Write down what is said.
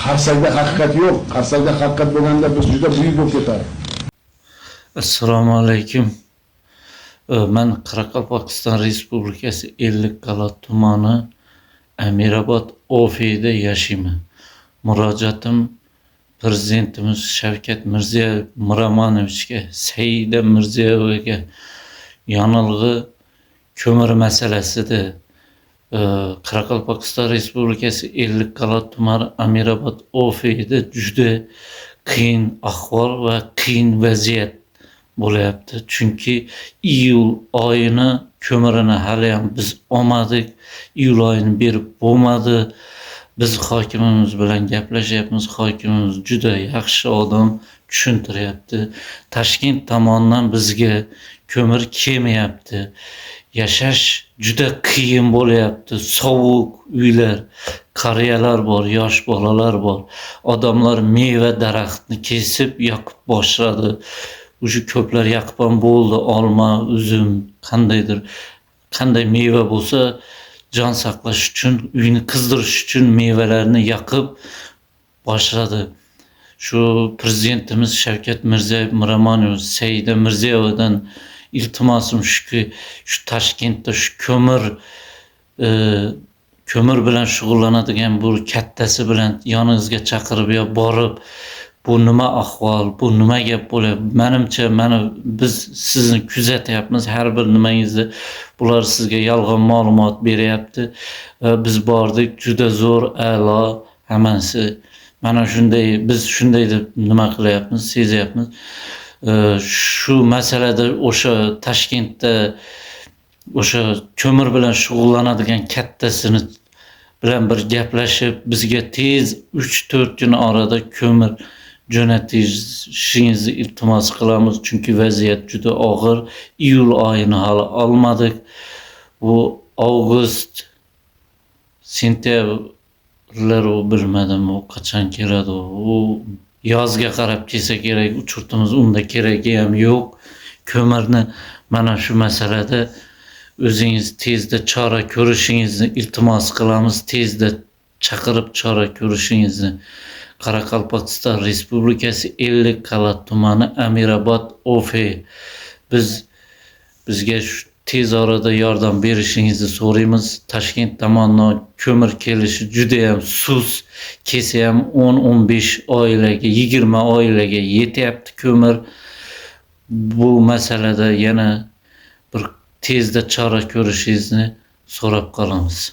Qarsakda haqiqat yo'q. Qarsakda haqiqat bo'lganda biz juda buyuk bo'lib ketardik. Assalomu alaykum. Man Qoraqalpog'iston Respublikasi Ellikqal'a tumani, Amirobod OFda yashayman. Murojaatim Prezidentimiz Shavkat Mirziyoyev Miromonovichga, Saida Mirziyoyevaga yonilg'i, ko'mir masalasida. Qoraqalpog'iston Respublikasi Ellikqal'a tumani, Amirobod OFda juda qiyin ahvol va qiyin vaziyat bo'lyapti. Chunki iyul oyini ko'mirini haliyam biz olmadik. Iyul oyini berib bo'lmadi. Biz hokimimiz bilan gaplashyapmiz. Hokimimiz juda yaxshi odam, tushuntiryapti. Toshkent tomonidan bizga ko'mir kelmayapti. Yashash juda qiyin bo'lyapti. Sovuq uylar, qariyalar bor, yosh bolalar bor. Odamlar meva daraxtni kesib yoqib boshladi. Уже ko'plar yoqib ham bo'ldi. Olma, uzum, qandaydir qanday meva bo'lsa, jon saqlash uchun, uyni qizdirish uchun mevalarni yoqib boshladi. Shu Prezidentimiz Shavkat Mirziyoyev Miromonovich, Saida Mirziyoyevadan iltimosim shuki, shu Toshkentda shu ko'mir bilan shug'ullanadigan bu kattasi bilan yoningizga chaqirib yo borib, bu nima ahvol, bu nima gap bo'lyapti? Manimcha, mana biz sizni kuzatyapmiz har bir nimangizni. Bular sizga yolg'on ma'lumot beryapti. Va biz bordik, juda zo'r, a'lo hammasi. Mana shunday, biz shunday deb nima qilyapmiz, sezyapmiz. Shu masalada o'sha Toshkentda o'sha ko'mir bilan shug'ullanadigan kattasini bilan bir gaplashib, bizga tez 3-4 kun orada ko'mir jo'natishingizni iltimos qilamiz, chunki vaziyat juda og'ir. Iyul oyini hali olmadik. Bu avgust, sentyabrlar, u bilmadim, u qachon keladi. U yozga qarab kelsa kerak uchurtimiz. Unda keragi ham yo'q ko'mirni. Mana shu masalada o'zingiz tezda chora ko'rishingizni iltimos qilamiz, tezda chaqirib chora ko'rishingizni. Qoraqalpog'iston Respublikasi, Ellikqal'a tumani, Amirobod OF. Bizga shu tez orada yordam berishingizni so'raymiz. Toshkent tomonidan ko'mir kelishi judayam sust, kelsa ham 10-15 oilaga, 20 oilaga yetyapti ko'mir. Bu masalada yana bir tezda chora ko'rishingizni so'rab qolamiz.